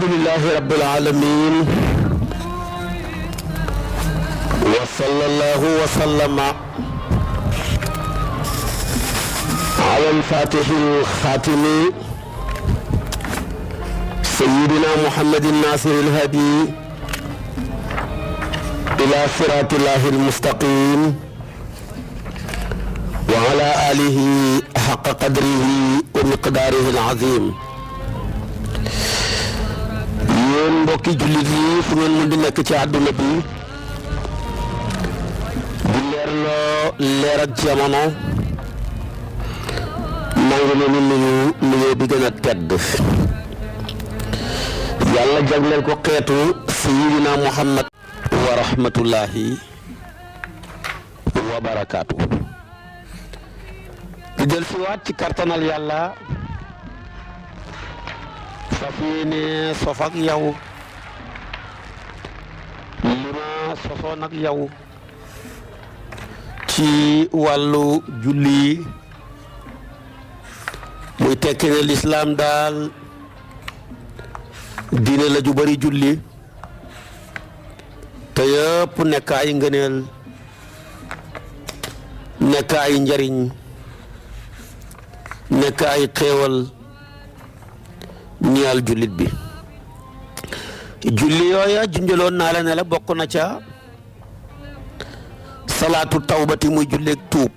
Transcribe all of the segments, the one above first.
alhamdulillahi rabbil alamin wa sallallahu wa sallama ala al-fatihi al-khatimi sayyidina muhammadin nasir al-hadi ila siratillahi al-mustaqim wa ala alihi haqqa qadrihi wa miqdarihi al-azim. yéen mbokki jullit yi fu ngeen mën di nekk ci àdduna bi di leerloo leer ak jamono maa ngi leen di nuyu nuyoo bi gën a tedd yàlla jagleel ko xeetu sayyidina muhammad wa rahmatullahi wa barakaatu. di del siwaat ci kartanal yàlla fas yéene sof ak yow li ma sosoon ak yow ci wàllu julli muy tekki ne lislaam daal diine la ju bari julli te yëpp nekk ay ngëneel nekk ay njariñ nekk ay xéewal ñaal jullit bi. julli yooya junjaloon naa la ne la bokk na ca salaatu tawbati muy julleeg tuub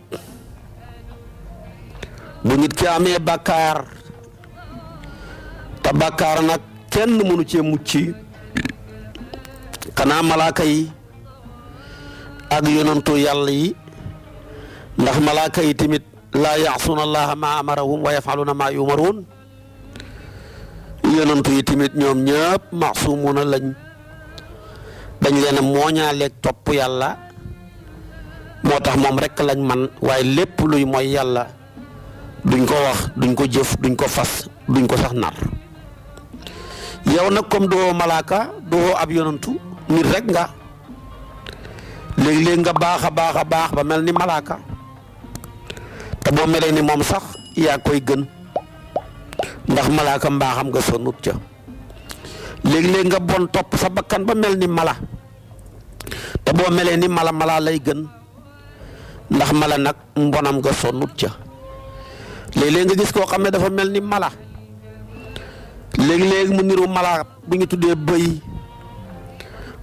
bu nit ki amee bàkkaar te bàkkaar nag kenn mënu cee mucc xanaa malaaka yi ak yonantu yàlla yi ndax malaaka yi tamit laa yaasuuna allaha ma amarahum wa yafaluuna ma yumaruun yonantu yi tamit ñoom ñëpp maasumuna lañ dañ leen a mooñaaleeg topp yàlla moo tax moom rekk lañ man waaye lépp luy mooy yàlla duñ ko wax duñ ko jëf duñ ko fas duñ ko sax nar. yow nag comme doo malaaka doo ab yonantu nit rek nga léeg-léeg nga baax a baax a baax ba mel ni malaaka te boo melee ni moom sax yaa koy gën ndax malaaka mbaaxam nga sonnut ca. léeg-léeg nga bon topp sa bakkan ba mel ni mala te boo melee ni mala lay gën ndax mala nag mbonam nga sonnut ca. léeg-léeg nga gis koo xam ne dafa mel ni mala léeg-léeg mu niru mala bu ñu tuddee bëy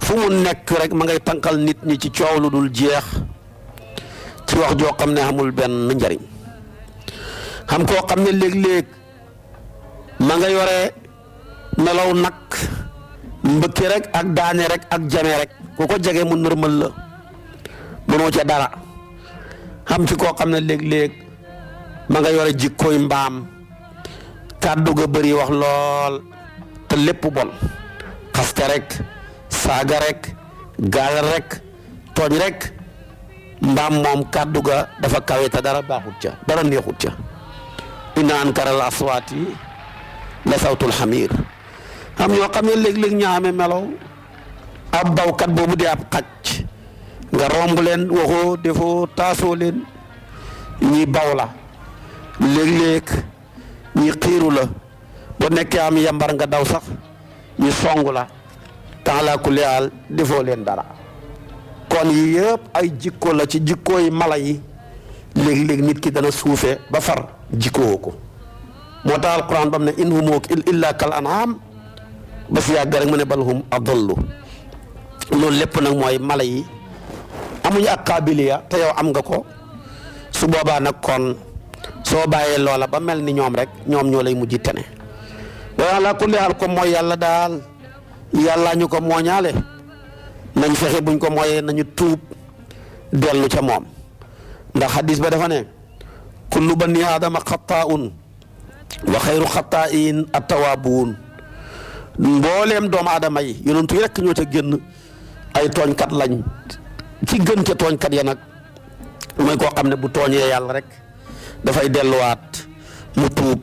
fu mu nekk rek ma ngay tànkal nit ñi ci coow lu dul jeex ci wax joo xam ne amul benn njariñ. xam koo xam ne léeg-léeg ma nga yore melaw nag mbëkki rek ak daane rek ak jame rek ku ko jege mu nërmal la mënoo ca dara. xam ci koo xam ne léeg-léeg ma nga yore jikkooy mbaam kàddu ga bëri wax lool te lépp bon xaste rek saaga rek gaal rek tooñ rek mbaam moom kàddu ga dafa kawe te dara baaxut ca dara neexut ca. inna ankaral aswaati la sawtul xamiir. xam ñoo xam ne léeg-léeg ñaame melow ab bawkat boobu di ab xaj nga romb leen waxoo defoo taasoo leen ñi baw la léeg-léeg ñi xiiru la boo nekkee am yambar nga daw sax ñi songu la taala kulli haal defoo leen dara. kon yi yëpp ay jikko la ci jikkooy mala yi léeg-léeg nit ki dana suufe ba far jikkoo ko. moo tax alquran bam ne in hum illa kal an'am ba si yàgg rek mu ne bal hum adallu. loolu lépp nag mooy mala yi amuñu ak qaabiliya te yow am nga ko su boobaa nag kon soo bàyyee loola ba mel ni ñoom rek ñoom ñoo lay mujj tene. waaye ala kulli haal ko mooy yàlla daal yàlla ñu ko mooñaale nañ fexe buñ ko mooyee nañu tuub dellu ca moom ndax hadis ba dafa ne kullu bani aadama xataa'un wa xayru xataa'iin at-tawaabuun. mbooleem doomu aadama yi yonentu yi rekk ñoo ca génn ay tooñkat lañ ci gën ca tooñkat ya nag mooy koo xam ne bu tooñee yàlla rek dafay delluwaat mu tuub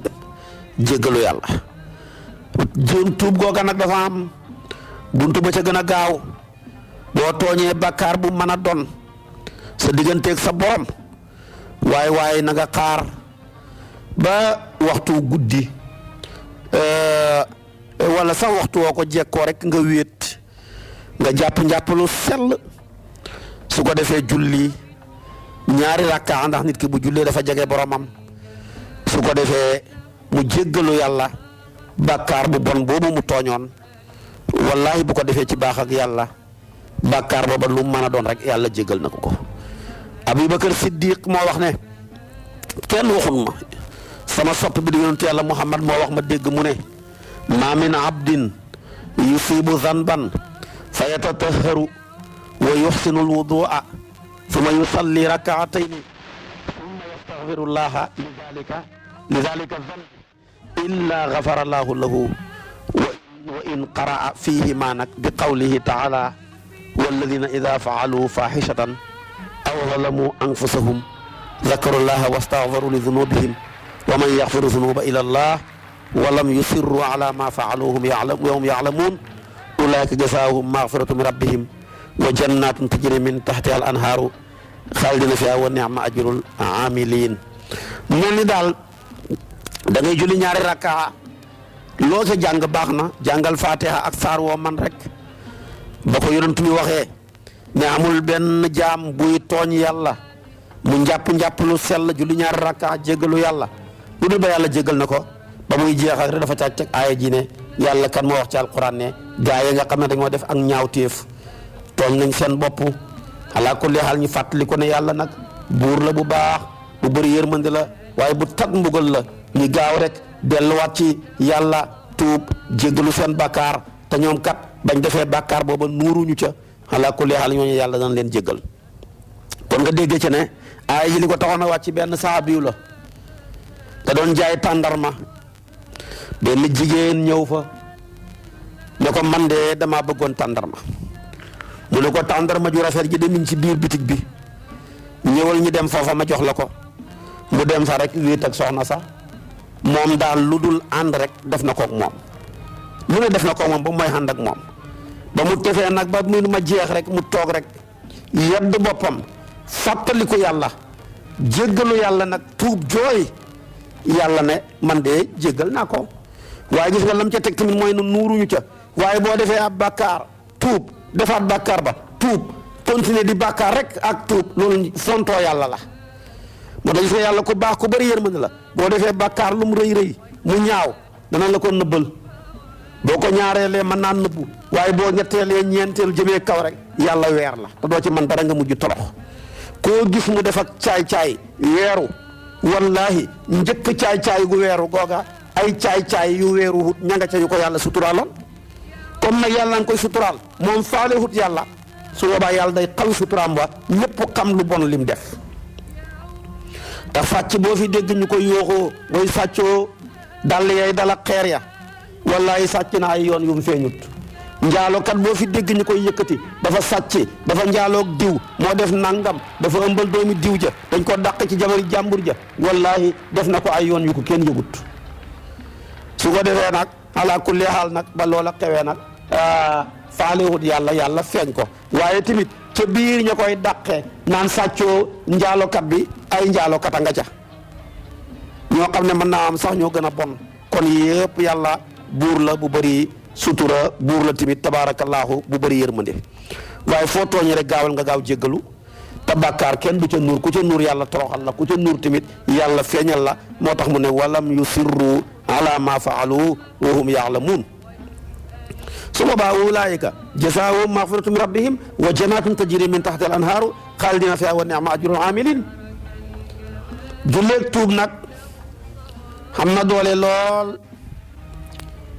jéggalu yàlla. tuub googa nag dafa am buntu ba ca gën a gaaw boo tooñee bàkkaar bu mën a doon sa digganteeg sa borom waaye na nga xaar ba waxtu guddi wala sax waxtu woo ko jekkoo rek nga wéet nga jàpp njàppalu sell su ko defee julli ñaari rakka ndax nit ki bu jullee dafa jege boromam su ko defee mu jéggalu yàlla bàkkaar bu bon boobu mu tooñoon wallahi bu ko defee ci baax ak yàlla bàkkaar booba lu mu mën a doon rek yàlla jéggal na ko Abubakar Siddiq moo wax ne kenn waxul ma sama sopp bi di yonent yàlla Muhammad moo wax ma dégg mu ne ma min abdin yusibu zanban fa yatatahharu wa yuhsinu alwudua summa yusalli rakaatayni summa yastaghfirullaha lidhalika zanb illa ghafara allahu lahu wa in qaraa fihima nag bi qawlihi taala walladina ida faalu fahishatan aw zalamu anfusahum ذكروا الله واستغفروا لذنوبهم ومن يغفر الذنوب إلا الله ولم يصروا على ما فعلوا وهم يعلمون أولئك جزاؤهم مغفرة من ربهم وجنات تجري من تحتها الأنهار خالدين فيها ونعم أجر العاملين mel ni daal da ngay julli ñaari rakka loo ca jàng baax na jàngal Fatiha ak saar woo man rek ba ko yonent bi waxee ne amul benn jaam buy tooñ yàlla mu njàpp lu sell julli ñaari rakka jéggalu yàlla lu dul ba yàlla jéggal na ko ba muy jeexal rek dafa càcc aaya ji ne yàlla kan moo wax ci alquran ne gaa yi nga xam ne dañoo def ak ñaawteef tooñ nañ seen bopp ala kulli xaal ñu fàttali ko ne yàlla nag buur la bu baax bu bëri yërmande la waaye bu tat mbugal la ñu gaaw rek delluwaat ci yàlla tuub jéggalu seen bàkkaar te ñoom kat bañ defee bàkkaar booba nuuruñu ca ala kulli xaal ñooñu yàlla dana leen jéggal kon nga déggee ci ne aaya ji li ko taxoon a wàcc benn sahabiyu la da doon jaay tàndarma benn jigéen ñëw fa ne ko man de damaa bëggoon tàndarma mu ne ko tàndarma ju rafet ji de mi ngi ci biir bitig bi ñëwal ñu dem foofa ma jox la ko mu dem fa rek wéet ak soxna sax moom daal lu dul ànd rek def na kook moom lu ne def na kook moom ba mooy ànd ak moom ba mu tefee nag ba mu ma jeex rek mu toog rek yedd boppam fàttaliku yàlla jéggalu yàlla nag tuub jooy yàlla ne man de jéggal naa ko waaye gis nga lam ca teg tamit mooy na nuuruñu ca waaye boo defee ab bàkkaar tuub defaat bàkkaar ba tuub continuer di bàkkaar rek ak tuub loolu fontoo yàlla la moo tax gis nga yàlla ku baax ku bëri yërmande la boo defee bàkkaar lu mu rëy mu ñaaw dana la ko nëbbal boo ko ñaareelee mën naa nëbbu waaye boo ñetteelee ñeenteel jëmee kaw rek yàlla weer la te doo ci man dara nga mujj torox koo gis mu def ak caay-caay weeru wallahi njëkk caay-caay gu weeru googa ay caay-caay yu weeru hut ña nga ca yu ko yàlla suturaaloon comme nag yàlla nga koy suturaal moom faale hut yàlla su boobaa yàlla day xaw suturaam wa ñëpp xam lu bon lim def te sàcc boo fi dégg ñu koy yooxoo way sàccoo dàll yay dala xeer ya wallahi sàcc na ay yoon yu mu feeñut njaalokat boo fi dégg ñu koy yëkkati dafa sàcc dafa njaaloog diw moo def nangam dafa ëmbal doomi diw ja dañ ko dàq ci jamari jàmbur ja wallahi def na ko ay yoon yu ko kenn yëgut su ko defee nag ala kulli xaal nag ba loola xewee nag faalewut yàlla feeñ ko waaye tamit ca biir ña koy dàqee naan sàccoo njaalokat bi ay njaalokat a nga ca ñoo xam ne mën naa am sax ñoo gën a bon kon yëpp yàlla buur la bu bëri sutura buur la tamit tabaarakallaahu bu bëri yërmande waaye foo tooñee rek gaawal nga gaaw jéggalu te bàkkaar kenn du ca nuur ku ca nuur yàlla toroxal la ku ca nuur tamit yàlla feeñal la moo tax mu ne walam yusirru ala ma faalu wa hum yaalamuun su boobaa ulaayika jazaahum magfiratu min rabbihim wa jannatun tajri min tahtiha al anhaaru xaalidina fiha wa ni'ma ajrul aamilin julleeg tuub nag xam na doole lool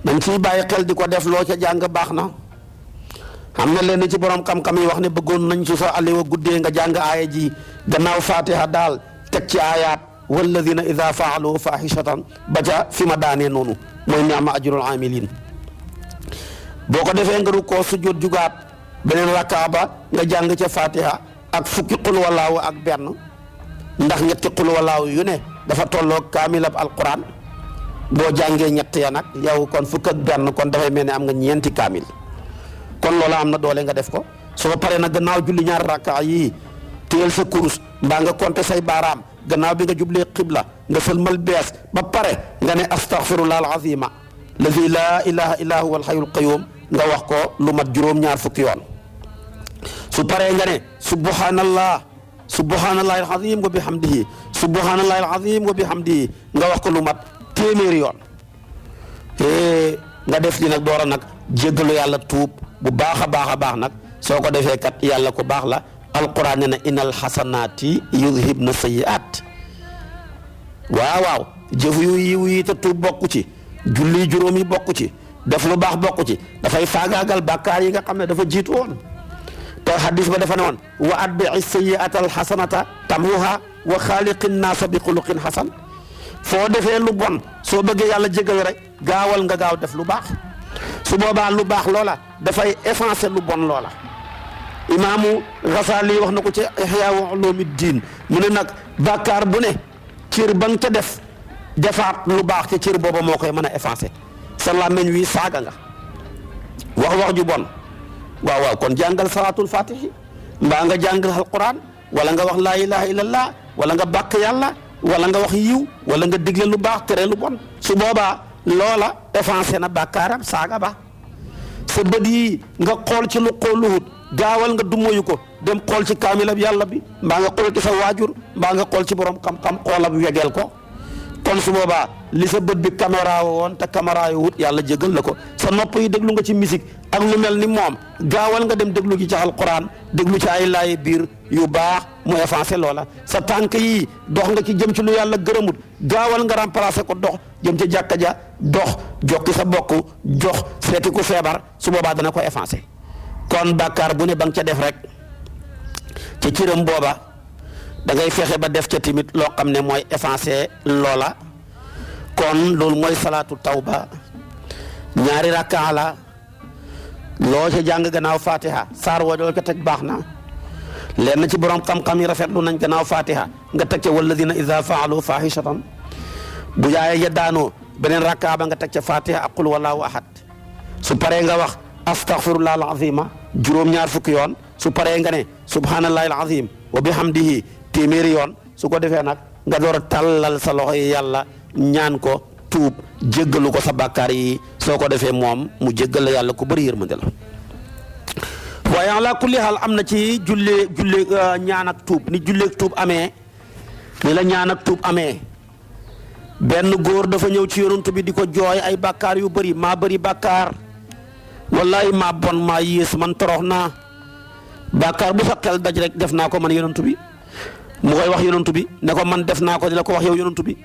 dañ ciy bàyyi xel di ko def loo ca jàng baax na xam na leen ci borom xam-xam yi wax ne bëggoon nañ su sa alliwa guddee nga jàng aaya ji gannaaw fatiha daal teg ci aayaat walladina ida faalu fahishatan ba ca fi ma daanee noonu mooy ni'ma ajrul aamilin boo ko defee nga rukkoo sujjóot jugaat beneen rakkaa ba nga jàng ca fatiha ak fukki qul walaahu ak benn ndax ñetti qul walaahu yu ne dafa tolloog kaamilab alquran boo jàngee ñett ya nag yow kon fukk ak benn kon dafay mel ne am nga ñeenti kaamil kon loola am na doole nga def ko soo paree nag gannaaw julli ñaari rakkaa yii téyel sa kurus mbaa nga compter say baaraam gannaaw bi nga jublee xibla nga sëlmal bees ba pare nga ne astaghfirullah alazima lazi laa ilaha illa huwa alhayyul qayyum nga wax ko lu mat juróom-ñaar fukki yoon su paree nga ne subhanallah subhanallahi alazim wa bihamdihi subhanallahi alazim wa bihamdihi nga wax ko lu mat téeméeri yoon nga def li nag door a nag jéggalu yàlla tuub bu baax a baax nag soo ko defee kat yàlla ko baax la alquran ne na innal xasanaati yudhibna sayyi'aat waaw jëf yu yiw yi te tuub bokku ci julli juróom yi bokku ci def lu baax bokku ci dafay faagaagal bàkkaar yi nga xam ne dafa jiitu woon te xadis ba dafa ne woon wa atbi'i sayyi'ata alxasanata tamhuha wa xaaliqi nnaasa bi xuluqin xasan foo defee lu bon soo bëggee yàlla jégal rek gaawal nga gaaw def lu baax su boobaa lu baax loola dafay effacer lu bon loola imaamu Ghazali wax na ko ci Ihya Ulumuddin mu ne nag bàkkaar bu ne cër ba nga ca def defaat lu baax ca cër booba moo koy mën a effacer sa làmmiñ wi saaga nga wax ju bon waaw kon jàngal salaatul fatihi mbaa nga jàngal alquran wala nga wax laa ilaha illallah wala nga bàkk yàlla wala nga wax yiw wala nga digle lu baax tere lu bon su boobaa loola effacé na bàkkaaram saaga ba sa bët yi nga xool ci lu xooluwut gaawal nga dumoyu ko dem xool ci kaamilab yàlla bi mbaa nga xool ci sa waajur mbaa nga xool ci borom xam-xam xoolam wegeel ko kon su boobaa li sa bët bi caméra woon te caméra yu wut yàlla jégal la ko sa nopp yi déglu nga ci musique ak lu mel ni moom gaawal nga dem déglu ci alquran déglu ci ay laaye biir yu baax mu effacé loola sa tànk yi dox nga ci jëm ci lu yàlla gërëmut gaawal nga remplacé ko dox jëm ci jàkka ja dox jokki sa bokk jox seeti ku feebar su boobaa dana ko effacé kon bàkkaar bu ne ba nga ca def rek ci cëram booba da ngay fexe ba def ca timit loo xam ne mooy effacé loola kon loolu mooy salaatu tawba ñaari rakkaa la loo ca jàng gannaaw fatiha saar woo doo ca teg baax na leen ci borom xam-xam yi rafetlu nañ gannaaw fatiha nga teg ca walladina ida faalu fahishatan bu yaayee ya daanoo beneen rakkaa ba nga teg ca fatiha ak qul wallahu ahad su paree nga wax astaghfirullah alazima juróom-ñaar fukki yoon su paree nga ne subhanallahi alazim wa bihamdihi téeméeri yoon su ko defee nag nga door a tàllal sa loxo yi yàlla ñaan ko tuub jéggalu ko sa bàkkaar yi soo ko defee moom mu jéggal la yàlla ku bëri yërmande la waaye ala kulli xaal am na ci julle ñaan ak tuub ni julleeg tuub amee ni la ñaan ak tuub amee benn góor dafa ñëw ci yonent bi di ko jooy ay bàkkaar yu bëri maa bëri bàkkaar wallahi maa bon maa yées man torox naa bàkkaar bu sa xel daj rek def naa ko man yonent bi mu koy wax yonent bi ne ko man def naa ko dina ko wax yow yonent bi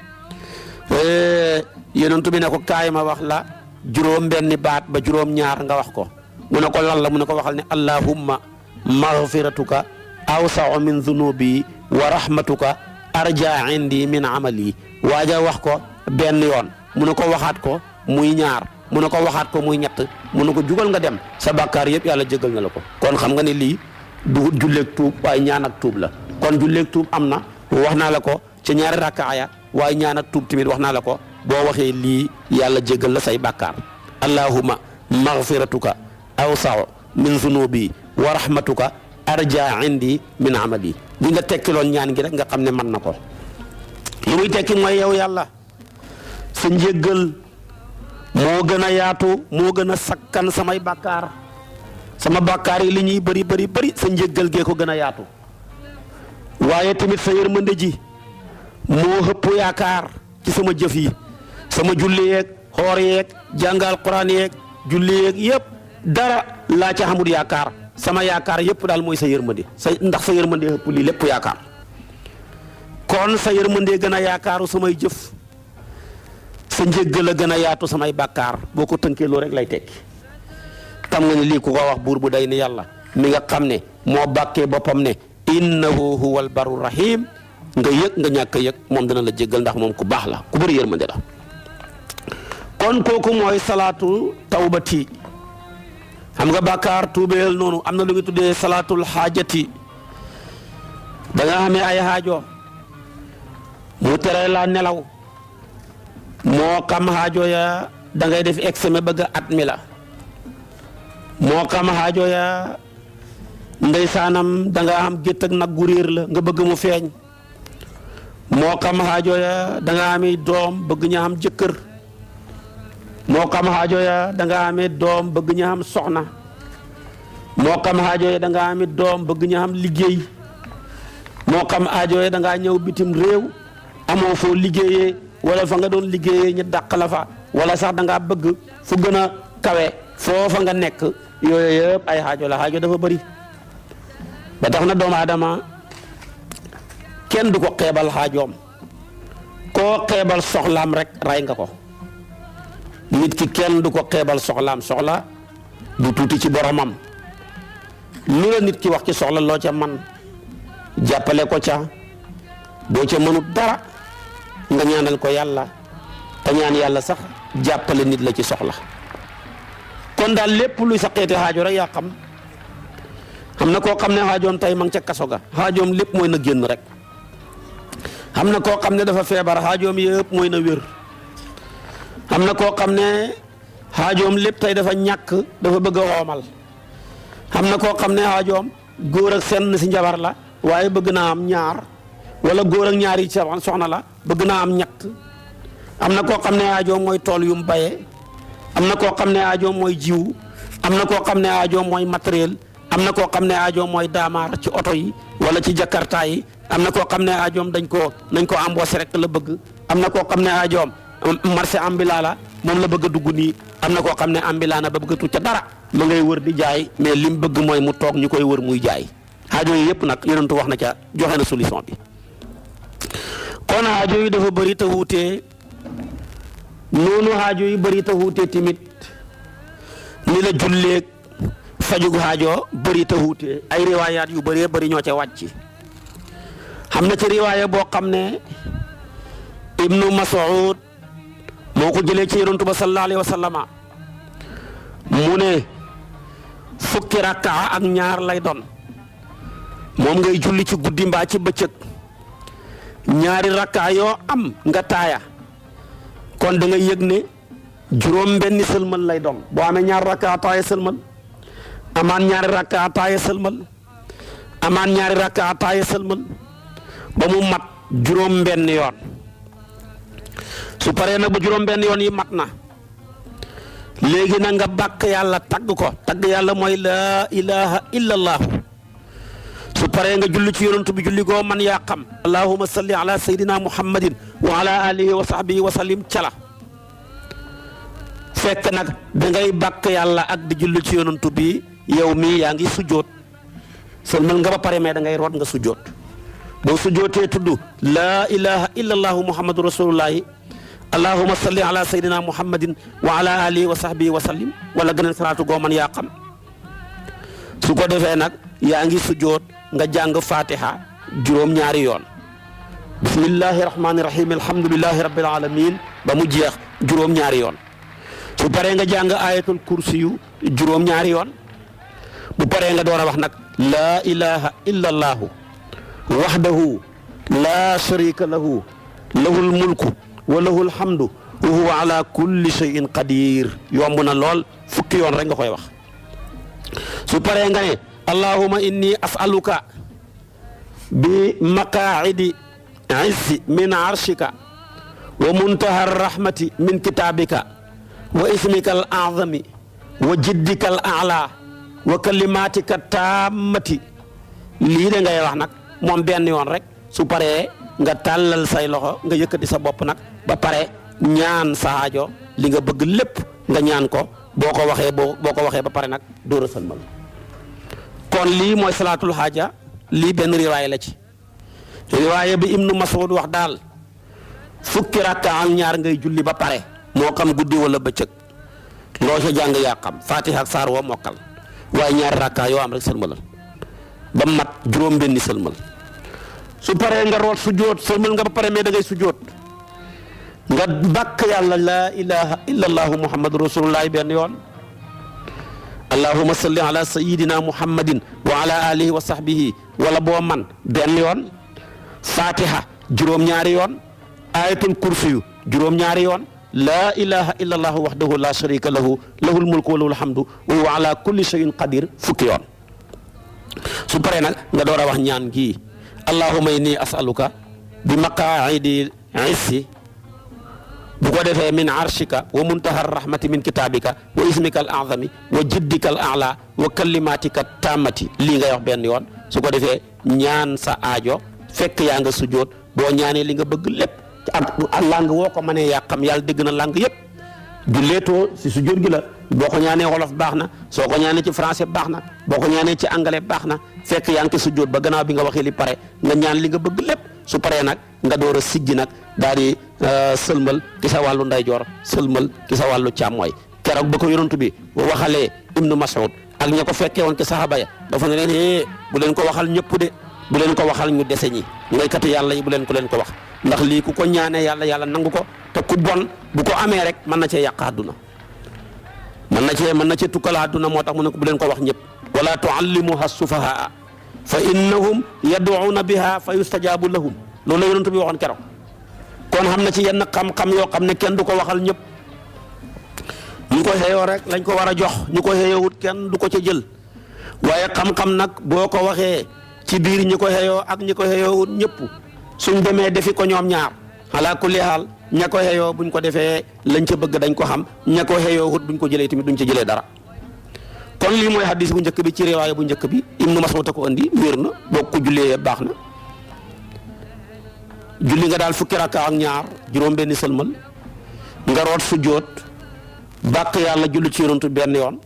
yonent bi ne ko kaay ma wax la juróom benni baat ba juróom ñaar nga wax ko mu ne ko lan la mu ne ko waxal ne allahumma maghfiratuka awsa'u min dhunubi wa rahmatuka arja indi min amali waaja wax ko benn yoon mu ne ko waxaat ko muy ñaar mu ne ko waxaat ko muy ñett mu ne ko jugal nga dem sa bàkkaar yëpp yàlla jégal na la ko kon xam nga ne lii du julleeg tuub waaye ñaan ak tuub la kon julleeg tuub am na wax naa la ko ci ñaari rakkaaya waaye ñaan ak tuub tamit wax naa la ko boo waxee lii yàlla jégal la say bàkkaar allahumma maghfiratuka awsa'u min zunubi wa rahmatuka arja indi min amali li nga tekkiloon ñaan gi rek nga xam ne mën na ko li muy tekki mooy yow yàlla sa njéggal moo gën a yaatu moo gën a sakkan samay bàkkaar sama bàkkaar yi li ñuy bëri sa njéggal gee ko gën a yaatu waaye tamit sa yërmande ji moo xëpp yaakaar ci sama jëf yi sama julli yeeg xoor yeeg jàngal quran yeeg julli yeeg yëpp dara laa ca xamul yaakaar sama yaakaar yëpp daal mooy sa yërmande ndax sa yërmande xëpp lii lépp yaakaar kon sa yërmande gën a yaakaaru samay jëf sa njéggal a gën a yaatu samay bàkkaar boo ko tënkee loolu rek lay tekki xam nga ne lii ku ko wax buur bu day ni yàlla mi nga xam ne moo bàkkee boppam ne innahu huwal barru rahim nga yëg nga ñàkk a yëg moom dana la jéggal ndax moom ku baax la ku bëri yërmande la kon kooku mooy salaatu tawbati xam nga bàkkaar tuubeel noonu am na lu ngi tuddee salaatul xaajati da nga xamee ay xaajo mu tere la nelaw moo xam xaajo ya da ngay def examen bëgg at mi la moo xam xaajo ya ndeysaanam da nga am gétt ak nag gu réer la nga bëgg mu feeñ moo xam xaajo ya da nga am doom bëgg ña am jëkkër moo xam aajo ya da nga amee doom bëgg ñu am soxna moo xam aajo ya da nga amee doom bëgg ñu am liggéey moo xam aajo ya da ngaa ñëw bitim réew amoo foo liggéeyee wala fa nga doon liggéeyee ñu dàq la fa wala sax da ngaa bëgg fu gën a kawe foofa nga nekk yooyu yëpp ay aajo la aajo dafa bëri ba tax na doomu aadama kenn du ko xeebal aajoom koo xeebal soxlaam rek ray nga ko nit ki kenn du ko xeebal soxlaam soxla du tuuti ci boromam lu la nit ki wax ci soxla loo ca man jàppale ko ca boo ca mënut dara nga ñaanal ko yàlla te ñaan yàlla sax jàppale nit la ci soxla kon daal lépp luy sa xeeti xaajo rek yaa xam na koo xam ne xaajoom tey ma ngi ca kaso ga xaajoom lépp mooy na génn rek xam na koo xam ne dafa feebar xaajoom yëpp mooy na wér xam na koo xam ne xaajoom lépp tey dafa ñàkk dafa bëgg a xoomal xam na koo xam ne xaajoom góor ak senn si njabar la waaye bëgg naa am ñaar wala góor ak ñaari soxna la bëgg naa am ñett am na koo xam ne xaajoom mooy tool yu mu bayee am na koo xam ne xaajoom mooy jiw am na koo xam ne xaajoom mooy matériel am na koo xam ne xaajoom mooy daamaar ci oto yi wala ci jakarta yi am na koo xam ne xaajoom nañ ko embauché rek la bëgg am na koo xam ne xaajoom marché ambulant la moom la bëgg a dugg nii am na koo xam ne ambulant na ba bëgg a tuut ca dara ma ngay wër di jaay mais lim bëgg mooy mu toog ñu koy wër muy jaay aajo yi yëpp nag yonentu wax na ca joxe na solution bi kon aajo yi dafa bëri te wuutee noonu aajo yi bëri te wuutee tamit ni la julleeg fajug aajo bëri te wuutee ay riwaayaat yu bëree bëri ñoo ca wàcc xam na ci riwaaya boo xam ne Ibnu Mas'ud moo ko jëlee ci yonentu ba sallallahu alayhi wa sallama mu ne fukki rakkaa ak ñaar lay doon moom ngay julli ci guddi mbaa ci bëccëg ñaari rakkaa yoo am nga taaya kon da nga yëg ne juróom benni sëlmal lay doon boo amee ñaari rakkaa taaya sëlmal amaan ñaari rakkaa taaya sëlmal amaan ñaari rakkaa taaya sëlmal ba mu mat juróom benn yoon su paree nag ba juróom benn yoon yi mat na léegi na nga bàkk yàlla tagg ko tagg yàlla mooy laa ilaha illa allaahu su paree nga julli ci yonantu bi julli goo man yaa xam allahumma salli ala sayyidina muhammadin wa ala alihi wa sahbihi wa sallim cala fekk nag da ngay bàkk yàlla ak di julli ci yonantu bi yow mii yaa ngi sujjoot sëlmal nga ba pare mais da ngay root nga sujjoot boo sujjootee tudd laa ilaha illa allaahu muhammadu rasulullahi allahumma salli ala sayyidina muhammadin wa ala alihi wa sahbihi wa sallim wala gëneen salaatu goo man yaa xam su ko defee nag yaa ngi sujjoot nga jàng fatiha juróom-ñaari yoon bismillahi rahmani rahim alhamdulillahi rabbil alamin ba mu jeex juróom-ñaari yoon su paree nga jàng ayatul kursi yu juróom-ñaari yoon bu paree nga door a wax nag laa ilaha illa allahu wahdahu la sharika lahu lahul mulku wa lahul hamdu wa huwa ala kulli shay'in qadir yomb na lool fukki yoon rek nga koy wax su paree nga ne allahumma inni as'aluka bi maqaa'idi izzi min arshika wa muntaha rahmati min kitabika wa ismika al a'zami wa jiddika al a'la wa kalimatika tammati lii de ngay wax nag moom benn yoon rek su paree nga tàllal say loxo nga yëkkati sa bopp nag ba pare ñaan sa aajo li nga bëgg lépp nga ñaan ko boo ko waxee ba pare nag dóor a sëlmal kon lii mooy salaatul xaaja lii benn riwaaya la ci riwaaya bi Ibnu Mas'ud wax daal fukki rakka ak ñaar ngay julli ba pare moo xam guddi wala bëccëg loo sa jàng yaa xam Faatiha ak saar woo mokkal waaye ñaari rakka yoo am rek sëlmalal ba mat juróom benni sëlmal su paree nga root sujjóot sëlmal nga ba pare mais da ngay sujjóot nga bàkk yàlla laa ilaha illa allahu muhammadu rasulullahi benn yoon allahumma salli ala sayyidina muhammadin wa ala alihi wa sahbihi wala boo man benn yoon fatiha juróom-ñaari yoon ayatul kursiyu juróom-ñaari yoon laa ilaha illa allahu wahdahu la sharika lahu lahul mulku wa lahul hamdu wa huwa ala kulli shay'in qadir fukki yoon su paree nag nga door a wax ñaan gii allahumma inni as'aluka bi maqaa'idi izzi bu ko defee min arshika wa muntaha rahmati min kitabika wa ismika al azami wa jiddika al ala wa kalimatika taamati lii ngay wax benn yoon su ko defee ñaan sa aajo fekk yaa nga sujjóot boo ñaanee li nga bëgg lépp ak langue woo ko mënee yaa xam yàlla dégg na langue yëpp julleetoo si sujjóot gi la boo ko ñaanee wolof baax na soo ko ñaanee ci français baax na boo ko ñaanee ci anglais baax na fekk yaa ngi ci sujjóot ba gannaaw bi nga waxee li pare nga ñaan li nga bëgg lépp su paree nag nga door a siggi nag daal di sëlmal ci sa wàllu ndeyjoor sëlmal ci sa wàllu càmmooy keroog ba ko yonent bi waxalee Ibnu Mas'ud ak ña ko fekkee woon ci saxaaba ya dafa ne leen bu leen ko waxal ñëpp de bu leen ko waxal ñu dese ñi ngaykati yàlla yi bu leen ko wax ndax lii ku ko ñaanee yàlla nangu ko te ku bon bu ko amee rek mën na cee yàq àdduna mën na cee tukkal àdduna moo tax mu ne ko bu leen ko wax ñëpp wala tuallimuha sufahaa fa innahum yad'una biha fa yustajabu lahum loolu la yonent bi waxoon keroog kon xam na ci yenn xam-xam yoo xam ne kenn du ko waxal ñëpp ñu ko xeeyoo rek lañ ko war a jox ñu ko xeeyoowut kenn du ko ca jël waaye xam-xam nag boo ko waxee ci biir ñi ko xeeyoo ak ñi ko xeeyoowut ñëpp suñ demee defi ko ñoom ñaar ala kulli haal ña ko xeeyoo buñ ko defee lañ ca bëgg dañ ko xam ña ko xeeyoowut buñ ko jëlee tamit duñ ca jëlee dara kon lii mooy hadis bu njëkk bi ci riwaaya bu njëkk bi Ibnu Mas'ud a ko andi wér na boo ko jullee baax na julli nga daal fukki rakka ak ñaar juróom-benni sëlmal nga root sujjóot bàq yàlla julli ci yonantu benn yoon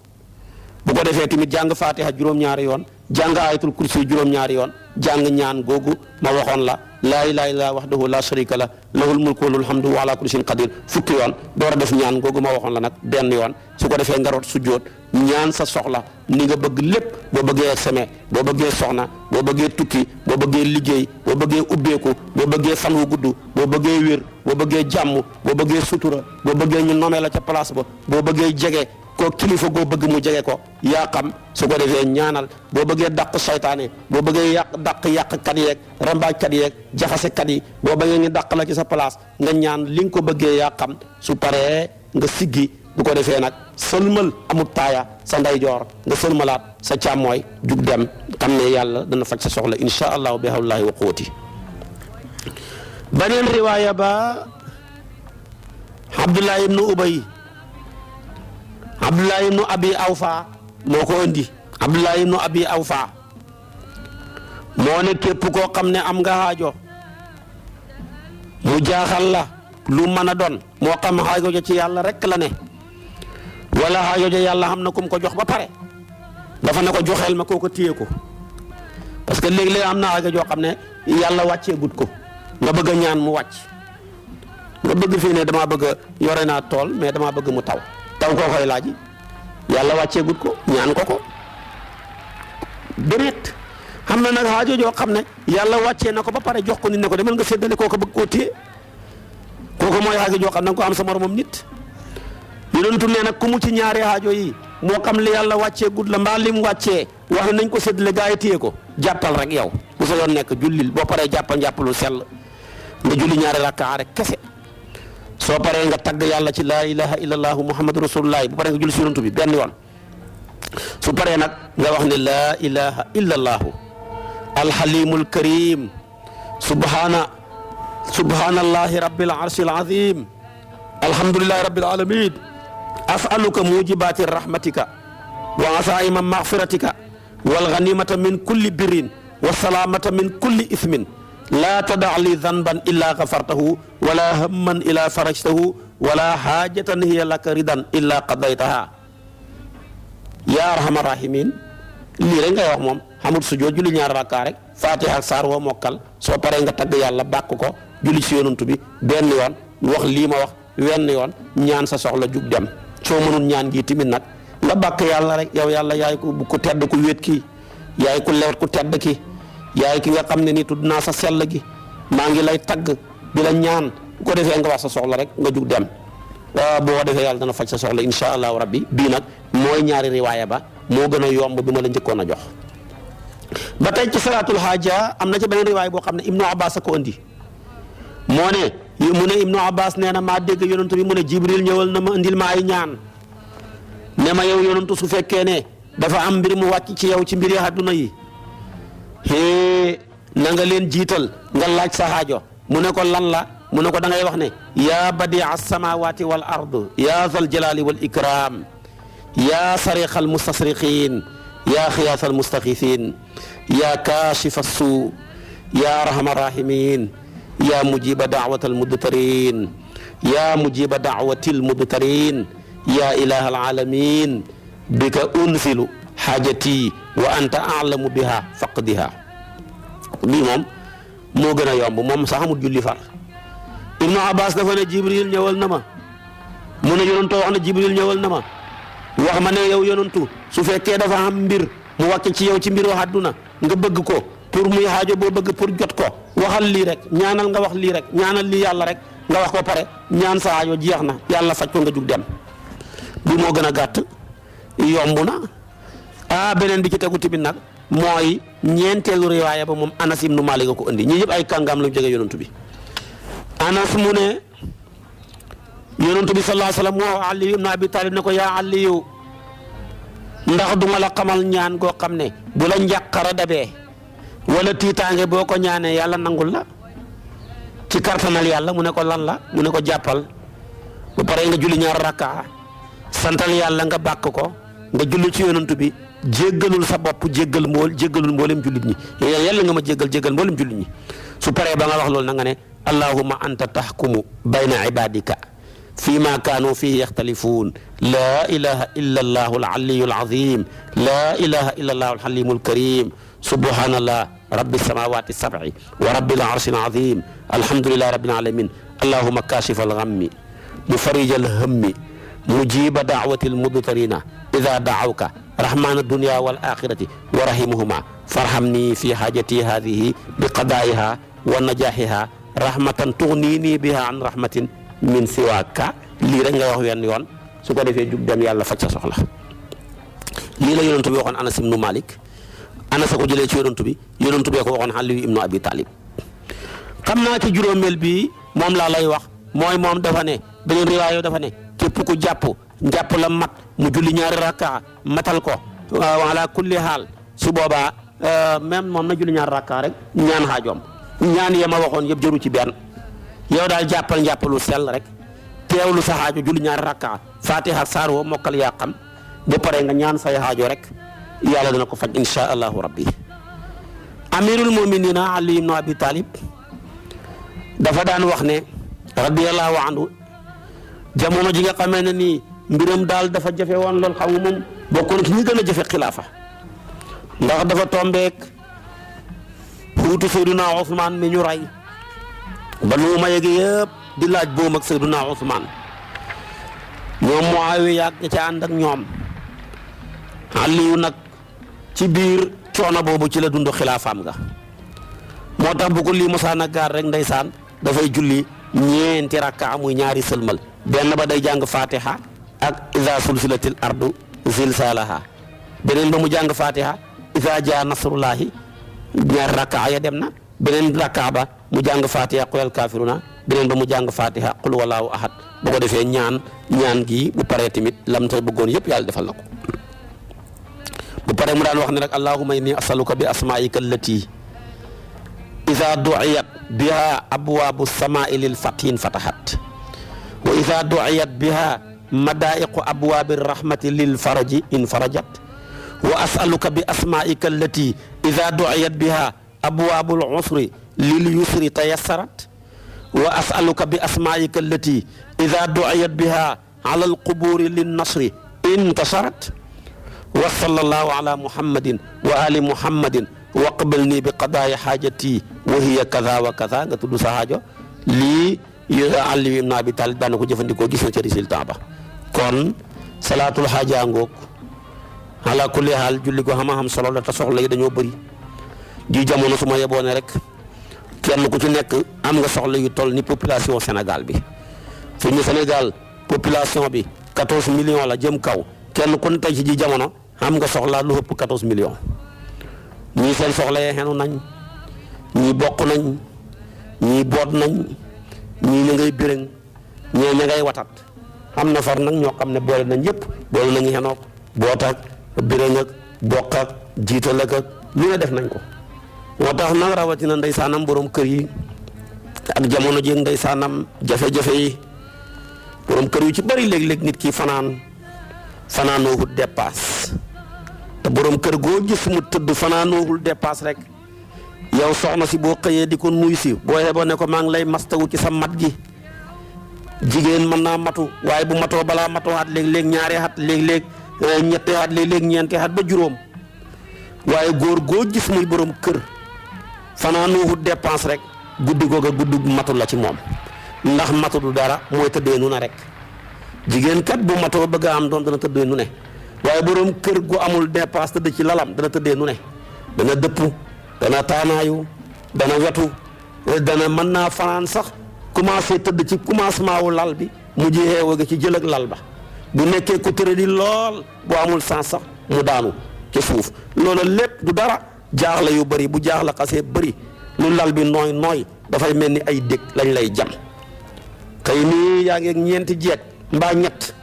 bu ko defee tamit jàng fatiha juróom-ñaari yoon jàng ayatul kursi juróom-ñaari yoon jàng ñaan googu ma waxoon la laa ilaaha illallaa wahdahu laa sharika lah lahul mulku wa lahul hamdu wa alaa kulli shay'in qadiir fukki yoon door a def ñaan googu ma waxoon la nag benn yoon su ko defee nga root sujjóot ñaan sa soxla ni nga bëgg lépp boo bëggee examen boo bëggee soxna boo bëggee tukki boo bëggee liggéey boo bëggee ubbeeku boo bëggee fan wu gudd boo bëggee wér boo bëggee jàmm boo bëggee sutura boo bëggee ñu nomee la ca place ba boo bëggee jege ko kilifa goo bëgg mu jege ko yaa xam su ko defee ñaanal boo bëggee dàq saytaane boo bëggee yàqkat yeeg rambaajkat yeeg jaxasekat yi boo bëggee ñu dàq la ci sa place nga ñaan li nga ko bëggee yaa xam su paree nga siggi bu ko defee nag sëlmal amut taaya sa ndeyjoor nga sëlmalaat sa càmmooy jug dem xam ne yàlla dana faj sa soxla insha allahu bi hawlillahi wa quwwati beneen riwaaya ba Abdullah ibnu Ubay Abdullah ibnu Abi Awfa moo ko indi Abdullah ibnu Abi Awfa moo ne képp koo xam ne am nga xaajo mu jaaxal la lu mën a doon moo xam xaajo ja ci yàlla rek la ne wala xaajo ja yàlla xam na kum ko jox ba pare dafa ne ko joxeel ma koo ko téye ko parce que léeg-léeg am na xaajo joo xam ne yàlla wàccee gut ko nga bëgg a ñaan mu wàcc nga bëgg fii ne damaa bëgg a yore naa tool mais damaa bëgg mu taw koo koy laaj yàlla wàccee gut ko ñaan ko déet xam na nag xaajo joo xam ne yàlla wàccee na ko ba pare jox ko nit ne ko demal nga séddale kooku bëgg koo téye kooku mooy xaajo joo xam ne nga ko am sa moromam nit yonentu nee nag ku mu ci ñaari xaajo yi moo xam li yàlla wàccee gut la mbaa lim wàccee wax ne nañ ko séddale gaa yi téye ko jàppal rek yow bu sa yoon nekk jullil boo paree jàppalu sell nga julli ñaari rakkaa rek kese soo paree nga tagg yàlla ci laa ilaha illallahu muhammadu rasulullah bu paree nga julli si yonent bi benn yoon su paree nag nga wax ne laa ilaha illallahu alhalimul karim subhanallahi rabbil arshil azim alhamdulillahi rabbil alamin as'aluka mujibati rahmatika wa asaima maghfiratika wal ghanimata min kulli birrin wa salamata min kulli ismin laa tadaa li zanban illa gafartahu wala hamman illa farajtahu wala haajatan hiya laka ridan illa qadaytaha yaa arhamar rahimin lii rek ngay wax moom xamul sujjóot julli ñaar rakkaa rek fatiha ak saar woo mokkal soo paree nga tagg yàlla bàkk ko julli ci yonantu bi benn yoon wax lii ma wax wenn yoon ñaan sa soxla jug dem soo mënul ñaan gi timit nag nga bàkk yàlla rek yow yàlla yaay ku tedd ku wéet kii yaay ku lewet ku tedd ki yaay ki nga xam ne nii tudd naa sa sell gi maa ngi lay tagg di la ñaan bu ko defee nga wax sa soxla rek nga jug dem waaw boo defee yàlla dana faj sa soxla insha allahu rabbi bii nag mooy ñaari riwaaya ba moo gën a yomb bi ma la njëkkoon a jox. ba tey ci salaatul haaja am na ci beneen riwaaya boo xam ne Ibnu Abbas a ko andi moo ne mu ne Ibnu Abbas nee na maa dégg yonantu bi mu ne Jibril ñëwal na ma andil ma ay ñaan ne ma yow yonantu su fekkee ne dafa am mbir mu wàcc ci yow ci mbiri àdduna yi na nga leen jiital nga laaj sa xaajo mu ne ko lan la mu ne ko da ngay wax ne yaa badia alsamawati wal ard yaa zal jalali wal ikram yaa sariqa almustasriqin yaa xiyaasa almustaxisin yaa kaashifa assuu yaa arhama rahimin yaa mujiba daawata almudtarin yaa mujiba daawati almudtarin yaa ilaha alalamin bika unzilu xaajati wa anta alamu biha faqdiha. lii moom moo gën a yomb moom sax amul julli far. Ibnu Abbas dafa ne Jibril ñëwal na ma mu ne yonantu wax ne Jibril ñëwal na ma wax ma ne yow yonantu su fekkee dafa am mbir mu wàcc ci yow ci mbiru àdduna nga bëgg ko pour muy xaajo boo bëgg pour jot ko waxal lii rek ñaanal nga wax lii rek ñaanal lii yàlla rek nga wax ko pare ñaan sa aajo jeex na yàlla faj ko nga jug dem. bi moo gën a gàtt yomb na beneen bi ci tegu tamit nag mooy ñeenteelu riwaaya ba moom Anas ibnu Maalik ko indi ñii yëpp ay kàngaam lañu jege yonantu bi. Anas mu ne yonantu bi sallallahu alayhi wa sallam moo Ali ibnu Abi Talib ne ko yaa Aliyu ndax duma la xamal ñaan goo xam ne bu la njàqara dabee wala tiitaange boo ko ñaanee yàlla nangul la ci kartanal yàlla mu ne ko lan la mu ne ko jàppal ba pare nga julli ñaar rakkaa santal yàlla nga bàkk ko nga julli ci yonantu bi jéggalul sa bopp jéggalul mboolem jullit ñi yàlla nga ma jéggal mboolem jullit ñi su paree ba nga wax loolu na nga ne allahumma anta tahkumu bayna ibadika fi ma kaanu fihi yaxtalifuun laa ilaha illa allahu alaliyu alazim laa ilaha illa allahu alxalimu alkarim subhanallah rabbi samawati sab'i wa rabbil arshi alazim alhamdulillahi rabbil alamin allahumma kashifa alghammi mufarrija alhammi mujiba da'wati almudtarina idha da'awka rahmana dunya wal akhirati wa rahimuhuma farhamni fi hajati hadhihi biqada'iha wa najahiha rahmatan tughnini biha an rahmatin min siwaaka lii rek nga wax wenn yoon su ko defee jug dem yàlla faj sa soxla. lii la yonantu bi waxoon Anas ibnu Malik Anas a ko jëlee ci yonantu bi ko waxoon Ali ibnu Abi Talib. xam naa ci juróomeel bi moom laa lay wax mooy moom dafa ne beneen riwaaya dafa ne képp ku njàpp la mat mu julli ñaari rakka matal ko ala kulli haal su boobaa même moom na julli ñaari rakka rek ñaan xaajoom ñaan ya ma waxoon yëpp jëru ci benn. yow daal jàppalu sell rek teewlu sa xaajo julli ñaari rakka fatiha saar woo mokkal yaa xam ba pare nga ñaan say xaajo rek yàlla dana ko faj insha allahu rabbi. amirul muminina Ali ibnu Abi Talib dafa daan wax ne radiyallahu anhu jamono ji nga xamee ne nii mbiram daal dafa jafe woon lool xam nga moom bokkoon ci ñi gën a jafe xilaafa ndax dafa tombeek xuutu Seyduna Ousmane mi ñu rey ba nu ma yëg yëpp di laaj boom ak Seyduna Ousmane ñoom Muawiya ak ña ca ànd ak ñoom Aliyu nag ci biir coono boobu ci la dund xilaafaam nga moo tax bu ko lii mosaan a gaar rek ndeysaan dafay julli ñeenti rakka muy ñaari sëlmal benn ba day jàng fatiha ak iza sulsilatil ardu zilzalaha beneen ba mu jàng fatiha iza jaa nasrullahi ñaari rakka ya dem na beneen rakka ba mu jàng fatiha qul al kafiruna beneen ba mu jàng fatiha qul wallahu ahad bu ko defee ñaan gi bu paree tamit lam ta bëggoon yëpp yàlla defal na ko bu paree mu daan wax ne rek allahumma inni asaluka bi asmaika allati iza du'iyat biha abwaabu samaa'i lil fathin fatahat wa iza du'iyat biha madaa'iqu abwaabi rahmati lil faraji in farajat wa as'aluka bi asmaa'ika allati iza du'iyat biha abwaabul usri lil yusri tayassarat wa as'aluka bi asmaa'ika allati iza du'iyat biha ala al quburi lin nasri intasarat wa sallallahu ala muhammadin wa ali muhammadin waqbalni bi qadaaya xaajati wa hiya kaza wa kaza nga tudd sa xaajo lii Ali ibn Abi Talib daan na ko jëfandikoo gis na ca résultat ba kon salaatul xaaja ngoog ala kulli haal julli ko xam solo la te soxla yi dañoo bëri di jamono su ma yeboone rek kenn ku ci nekk am nga soxla yu toll ni population Sénégal bi fi ñu Sénégal population bi 14 millions la jëm kaw kenn ku ne tey ci ji jamono am nga soxla lu ëpp 14 millions. ñii seen soxla yee xenu nañ ñii bokk nañ ñii boot nañ ñii ña ngay bérëng ñee ña ngay watat am na far nag ñoo xam ne boole nañ yëpp boole nañu xenook boot ak bérëng ak bokk ak jiital ak lu ne def nañ ko moo tax nag rawatina ndeysaanam borom kër yi ak jamono jéeg ndeysaanam jafe-jafe yi borom kër yu ci bari léeg-léeg nit ki fanaanoohul dépasse te borom kër goo gis mu tëdd fanaanoohul dépasse rek yow soxna si boo xëyee di ko nuy si boo yeboo ne ko maa ngi lay mastawu ci sa mat gi. jigéen mën naa matu waaye bu matoo balaa matoo at léeg-léeg ñaari at léeg-léeg ñetti at léeg-léeg ñeenti at ba juróom waaye góor goo gis muy borom kër fanaanoohul dépense rek guddi googa guddi matu la ci moom ndax matu du dara mooy tëddee nu ne rek jigéen kat bu matoo bëgg a am doom dana tëddee nu ne waaye borom kër gu amul dépense tëdd ci lalam dana tëddee nu ne dana dëpp dana taanaayu dana wetu dana mën naa fanaan sax commencé tëdd ci commencement wu lal bi mujj xeewa ga ci jël ak lal ba bu nekkee ku tëre di lool bu amul sens sax mu daanu ci suuf loolu lépp du dara jaaxle yu bëri bu jaaxle xasee bëri lu lal bi nooy dafay mel ni ay dëkk lañ lay jam tey nii yaa ngi ak ñeenti jeeg mbaa ñett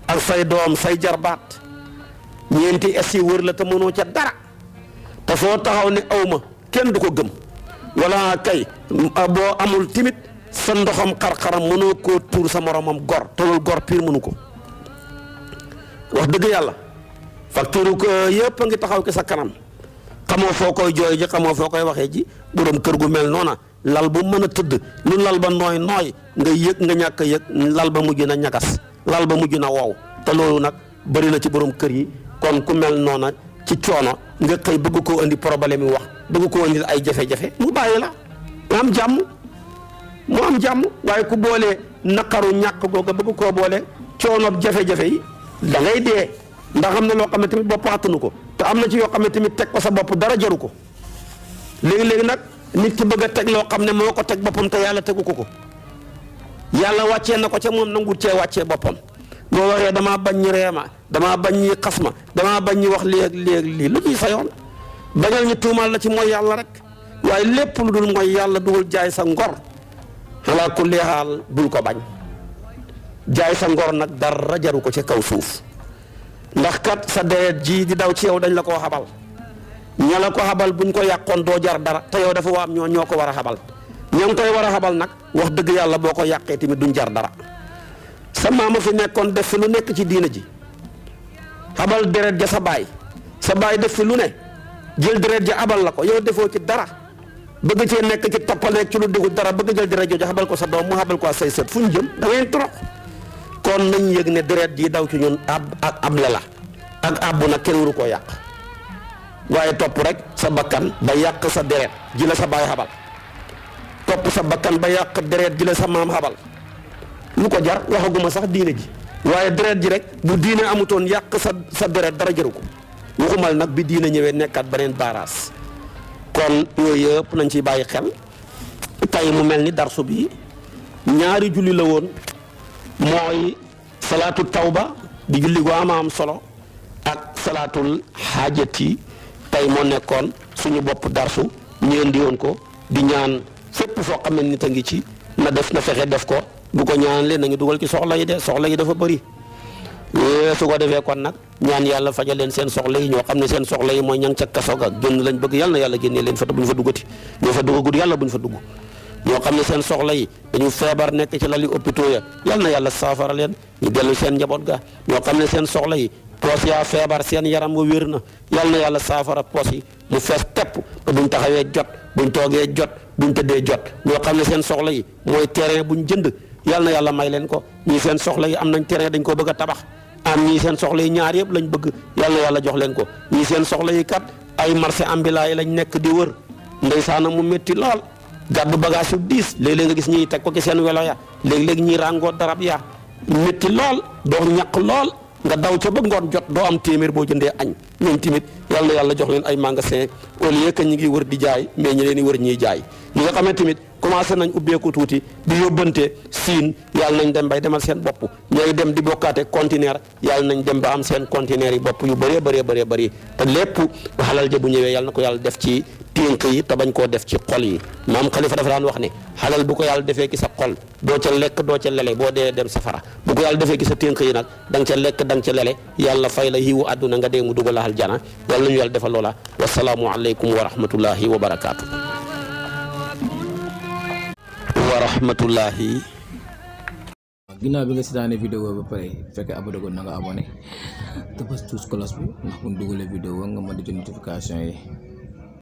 ak say doom say jarbaat ñeenti es yi wër la te mënoo ca dara te foo taxaw ne awma kenn du ko gëm wala kay boo amul timit sa ndoxam xar-xaram mënoo koo tuur sa moromam gor te loolu gor piir mënu ko wax dëgg yàlla facture ko yëpp a ngi taxaw ki sa kanam xamoo foo koy jooy ji xamoo foo koy waxee ji borom kër gu mel noona lal bu mën a tëdd lu lal ba nooy nga yëg nga ñàkk a yëg lal ba mujj na ñagas lal ba mujj na wow te loolu nag bëri na ci borom kër yi kon ku mel noona ci coono nga xëy bëgg koo indi problème yi wax bëgg koo indil ay jafe-jafe mu bàyyi la mu am jàmm waaye ku boolee naqaru ñàkk googa bëgg koo boole coono jafe-jafe yi da ngay dee ndax am na loo xam ne tamit bopp attanu ko te am na ci yoo xam ne tamit teg ko sa bopp dara jaru ko léegi-léegi nag nit ki bëgg a teg loo xam ne moo ko teg boppam te yàlla tegu ko yàlla wàccee na ko ca moom nangu cee wàccee boppam boo waxee damaa bañ ñi reema damaa bañ ñi xas ma damaa bañ ñi wax léeg lii lu ciy sa yoon bañal ñu tuumal la ci mooy yàlla rek waaye lépp lu dul mooy yàlla dugul jaay sa ngor ala kulli haal bul ko bañ jaay sa ngor nag dara jaru ko ci kaw suuf ndax kat sa deret ji di daw ci yow dañ la koo xabal ña la ko xabal buñ ko yàqoon doo jar dara te yow dafa waam ñoo ko war a xabal ña ngi koy war a xabal nag wax dëgg yàlla boo ko yàqee tamit duñ jar dara sa maama fi nekkoon def fi lu nekk ci diina ji xabal deret ja sa baay def fi lu ne jël deret ja abal la ko yow defoo ci dara bëgg cee nekk ci toppaleeg ci lu dugg dara bëgg jël deret jooju xabal ko sa doom mu xabal ko say sët fu ñu jëm da ngay trop kon nañ yëg ne deret ji daw ci ñun ak able la ak abbu nag kenn waru koo yàq waaye topp rek sa bakkan ba yàq sa deret ji la sa baay xabal topp sa bakkan ba yàq deret ji la sa maam xabal lu ko jar waxaguma sax diine ji waaye deret ji rek bu diine amutoon yàq sa deret dara jëru ko waxumal nag bi diine ñëwee nekkaat beneen baaraas kon yooyu yëpp nañ ciy bàyyi xel tey mu mel ni darsu bi ñaari julli la woon mooy salaatu tawba di julli gu am solo ak salaatul xaajati tey moo nekkoon suñu bopp darsu ñu indi woon ko di ñaan fépp foo xam ne nit a ngi ci na fexe def ko bu ko ñaan leen na ngi dugal ci soxla yi de soxla yi dafa bëri su ko defee kon nag ñaan yàlla fajal leen seen soxla yi ñoo xam ne seen soxla yi mooy ña ca kaso ga génn lañ bëgg yàlla na yàlla génnee leen fa te bu ñu fa duggati ñoo fa duggagud yàlla bu ñu fa dugg ñoo xam ne seen soxla yi dañu feebar nekk ci lali hôpitaux ya yàlla na yàlla saafara leen ñu dellu seen njaboot ga ñoo xam ne seen soxla yi poos yaa feebar seen yaram wa wér na yàlla na yàlla saafara poos yi mu fees tepp ba buñ taxawee jot buñ toogee jot buñ tëddee jot ñoo xam ne seen soxla yi mooy terrain buñ jënd yàlla na yàlla may leen ko ñii seen soxla yi am nañ terrain dañ ko bëgg a tabax am ñii seen soxla yi ñaar yëpp lañ bëgg yàlla na yàlla jox leen ko ñii seen soxla yi kat ay marché ambulant yi lañ nekk di wër ndeysaana mu métti lool gàddu bagage yu diis léeg-léeg nga gis ñiy teg ko ci seen welo ya léeg-léeg ñiy ràngoo darab ya métti lool doo ñàq lool nga daw ca ba ngoon jot doo am téeméer boo jëndee añ ñoom tamit yàlla na yàlla jox leen ay magasin au lieu que ñi ngi wër di jaay mais ñi leen di wër ñiy jaay ñi nga xam ne tamit commencé nañ ubbeeku tuuti di yóbbante siin yàlla nañ dem bay demal seen bopp ñooy dem di bokkaate conteneur yàlla nañ dem ba am seen conteneur yi bopp yu bëree bëri te lépp xalal ja bu ñëwee yàlla na ko yàlla def ci ténk yi te bañ koo def ci xol yi maam Xalifa dafa daan wax ne xalal bu ko yàlla defee ki sa xol doo ca lekk doo ca lele boo dee dem safara bu ko yàlla defee ki sa ténk yi nag da nga ca lekk da nga ca lele yàlla fay la yiwu àdduna nga dee mu dugal la aljana yàlla nañu yàlla defal loola wasalaamu aleykum wa rahmatullahi wa barakaatu. wa rahmatullahi. ginnaaw bi nga seetaanee vidéo ba pare fekkee abonné ko na nga abonné te bës tous cloche bi ndax bu ñu dugalee vidéo nga mën di jot notification yi.